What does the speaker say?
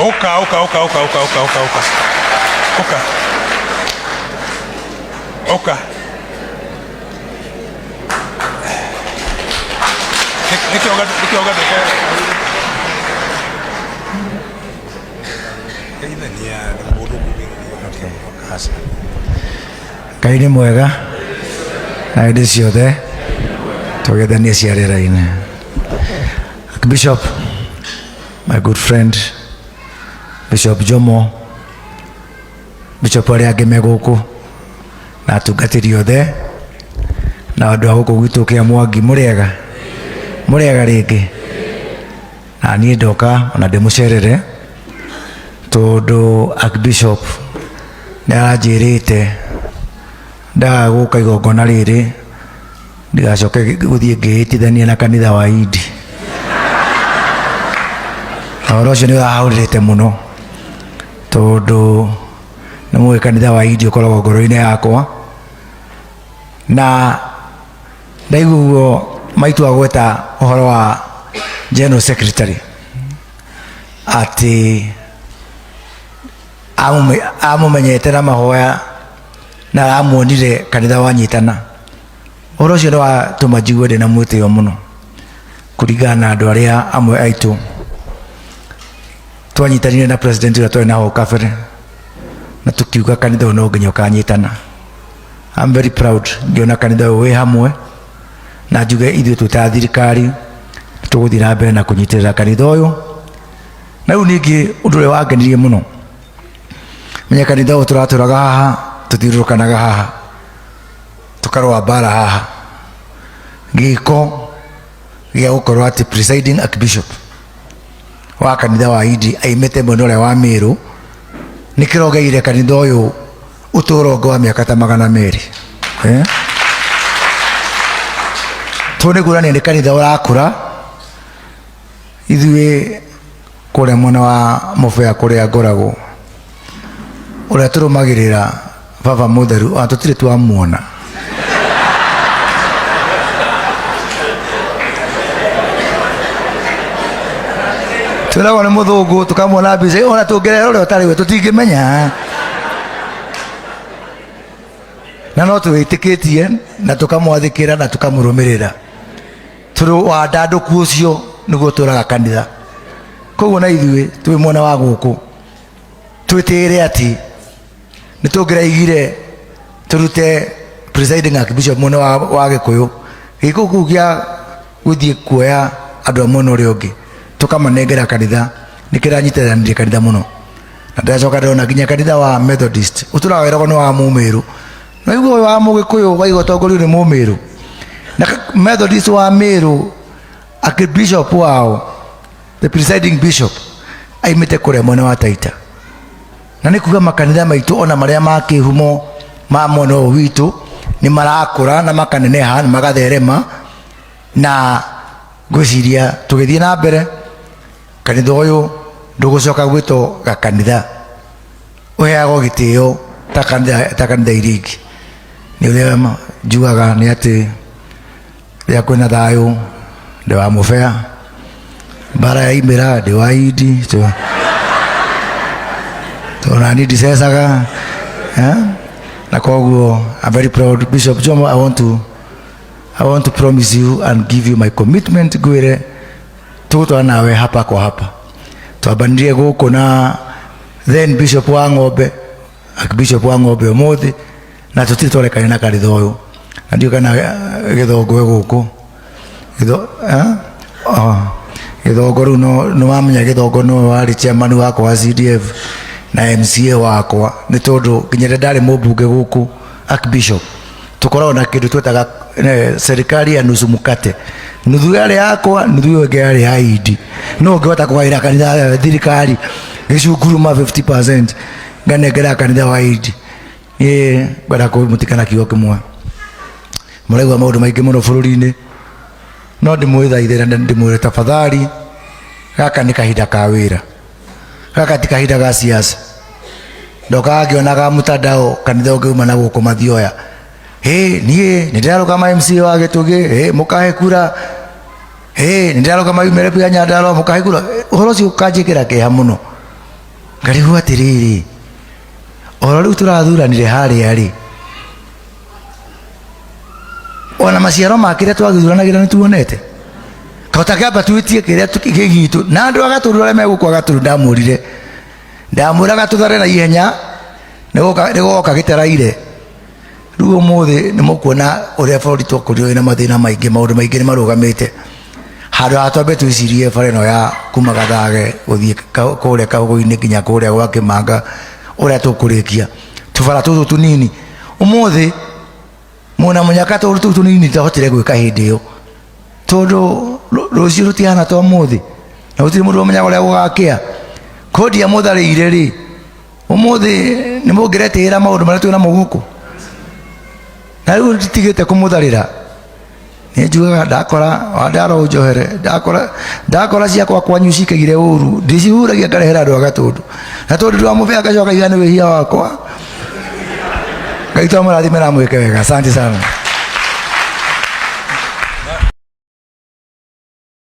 Ũka, ũka, ũka, ũka, ũka, ũka, ũka, ũka. Ũka. Ũka. Nĩkĩo nĩkĩo gatheke. Geithania nĩ mũndũ kugĩrĩria. Aca. Ngai nĩ mwega na hĩndĩ ciothe tũgethanie cia rĩera-inĩ. Bishop, my good friend Bishop Jomo, Bishop arĩa angĩ me gũkũ na atungatĩri othe na andũ a gũkũ gwitũ kĩa Mwangi, mũrĩega mũrĩega rĩngĩ. Na niĩ ndoka ona ndĩmũcerere tondũ Archbishop nĩ aranjĩrĩte ndaga gũka igongona rĩrĩ ndigacoke gũthiĩ ngĩhĩtithania na kanitha wa Indi. Na ũhoro ũcio nĩ ũrahũrĩte mũno tondũ nĩ mũĩ kanitha wa Indi ũkoragwo ngoro-inĩ yakwa na ndaigua ũguo maitũ agweta ũhoro wa general secretary atĩ amũmenyete na mahoya na aramuonire kanitha wanyitana. Ũhoro ũcio nĩ watũma njigue ndĩna mwĩtĩo mũno kũringana na andũ arĩa amwe aitũ twanyitanire na president ũrĩa twarĩ na hau kabere na tũkiuga kanitha ũyũ no nginya ũkanyitana. I'm very proud ngĩona kanitha ũyũ wĩ hamwe na njuge ithuĩ twĩ ta thirikari tũgũthiĩ na mbere na kũnyitĩrĩra kanitha ũyũ. Na rĩu ningĩ ũndũ ũrĩa wangenirie mũno, menya kanitha ũyũ tũratũraga haha, tũthiũrũrũkanaga haha, tũkarũa mbara haha, gĩko gĩa gũkorwo atĩ presiding archbishop wa kanitha wa Indi aimĩte mwena ũrĩa wa Meru nĩ kĩrongeire kanitha ũyũ ũtũũro ũngĩ wa mĩaka ta 200. Eh? Tũ nĩ kuonania nĩ kanitha ũrakũra. Ithuĩ kũrĩa mwena wa Mũbĩa kũrĩa ngoragwo, ũrĩa tũrũmagĩrĩra baba mũtheru ona tũtirĩ twamuona. Twĩragwo nĩ mũthũngũ tũkamuona mbica ona tũngĩrehera ũrĩa ũtarĩ we tũtingĩmenya, na no twĩtĩkĩtie na tũkamwathĩkĩra na tũkamũrũmĩrĩra tũrĩ wandandũku ũcio nĩguo tũraga kanitha. Koguo na ithuĩ twĩ mwena wa gũkũ twĩtĩĩre atĩ nĩ tũngĩraigire tũrute presiding archbishop mwena wa Gĩkũyũ gĩko kĩu gĩa gũthiĩ kuoya andũ a mwena ũrĩa ũngĩ tũkamanengera kanitha nĩ kĩranyitithanirie kanitha mũno. Na ndĩracoka ndĩrona nginya kanitha wa Methodist ũtũraga wĩragwo nĩ wa Mũmĩrũ, no igua ũyũ wa Mũgĩkũyũ waiga ũtongorio nĩ Mũmĩrũ, na Methodist wa Mĩrũ archbishop wao, the presiding bishop, aimĩte kũrĩa mwena wa Taita. Na nĩ kuga makanitha maitũ ona marĩa ma kĩhumo ma mwena ũyũ witũ nĩ marakũra na makaneneha na magatherema, na ngwĩciria tũgĩthiĩ na mbere kanitha ũyũ ndũgũcoka gwĩtwo gakanitha, ũheagwo gĩtĩo ta kanitha, ta kanitha iria ingĩ. Nĩ ũrĩa njugaga nĩ atĩ rĩrĩa kwĩna thayũ ndĩ wa Mũbea, mbara yaimĩra ndĩ wa Indi, tondũ nani ndicecaga, eh? Na koguo I'm very proud. Bishop Jomo, I want to promise you and give you my commitment, ngwĩre tũgũtwara nawe hapa kwa hapa. Twambanirie gũkũ na then Bishop wa Ng'ombe, Archbishop wa Ng'ombe ũmũthĩ, na tũtirĩ twarekania na kanitha ũyũ, na ndiũĩ kana Gĩthongo e gũkũ. Eh? Oh, Gĩthongo rĩu no nĩ wamenya Gĩthongo nĩwe warĩ chairman wakwa wa CDF na MCA wakwa, nĩ tondũ nginya rĩrĩa ndarĩ mũmbunge gũkũ Archbishop tũkoragwo na kĩndũ twetaga serikali ya nusu mkate, nuthu yarĩ yakwa, nuthu ĩyo ĩngĩ yarĩ ya Indi. No ũngĩhota kũgaĩra kanitha thirikari gĩcunguruma 50% nganengera kanitha wa Indi. Niĩ ngwenda kũmũtikana kiugo kĩmwe, mũraigua maũndũ maingĩ mũno bũrũri-inĩ, no ndĩmwĩthaithe na ndĩmwĩre tafadhali, gaka nĩ kahinda ka wĩra, gaka ti kahinda ga siasa. Ndokaga ngĩonaga mtandao kanitha ũngĩ uma na gũkũ mathioya, hĩ niĩ nĩ ndĩrarũgama MCA wa Gĩtũgĩ, hĩ mũkahe kura, hĩ nĩ ndĩrarũgama UMRP ya Nyandarua mũkahe kura. Ũhoro ũcio ũkanjĩkĩra kĩeha mũno. Ngarigwo atĩrĩrĩ, oro rĩu tũrathuranire harĩa rĩ, ona maciaro ma kĩrĩa twagĩthuranagĩra nĩ tuonete. Kahota kĩamba twĩtie kĩrĩa gĩ gitũ na andũ a Gatũndũ arĩa megũkũ a Gatũndũ ndamwĩrire, ndamwĩraga tũthare na ihenya nĩgũgoka gĩtaraire. Rĩu ũmũthĩ nĩ mũkuona ũrĩa bũrũri twakorirwo wĩna mathĩna maingĩ, maũndũ maingĩ nĩ marũgamĩte. Handũ ha twambe twĩcirie bara ĩno ya kuma Gathage gũthiĩ kũrĩa Kaũgũ-inĩ nginya kũrĩa gwa Kĩmanga ũrĩa tũkũrĩkia tũbara tũtũ tũnini. Ũmũthĩ mwĩna mũnyaka tũndũ tũu tũnini ndahotire gwĩka hĩndĩ ĩyo, tondũ rũciũ rũtihana ta ũmũthĩ na gũtirĩ mũndũ ũmenyaga ũrĩa gũgakĩa. Ko ndiamũtharĩire rĩ, ũmũthĩ nĩ mũngĩretĩĩra maũndũ marĩa twĩ namo gũkũ? Na rĩu nditigĩte kũmũtharĩra, nĩ njugaga ndakora wandara ũnjohere, ndakora ndakora ciakwa kwanyu cikaire ũru, ndicihuragia ngarehera andũ a Gatũndũ, na tondũ ndwamũbea ngacoka iga nĩ wĩhia wakwa. Ngai twamũrathime na amwĩke wega. Asante sana.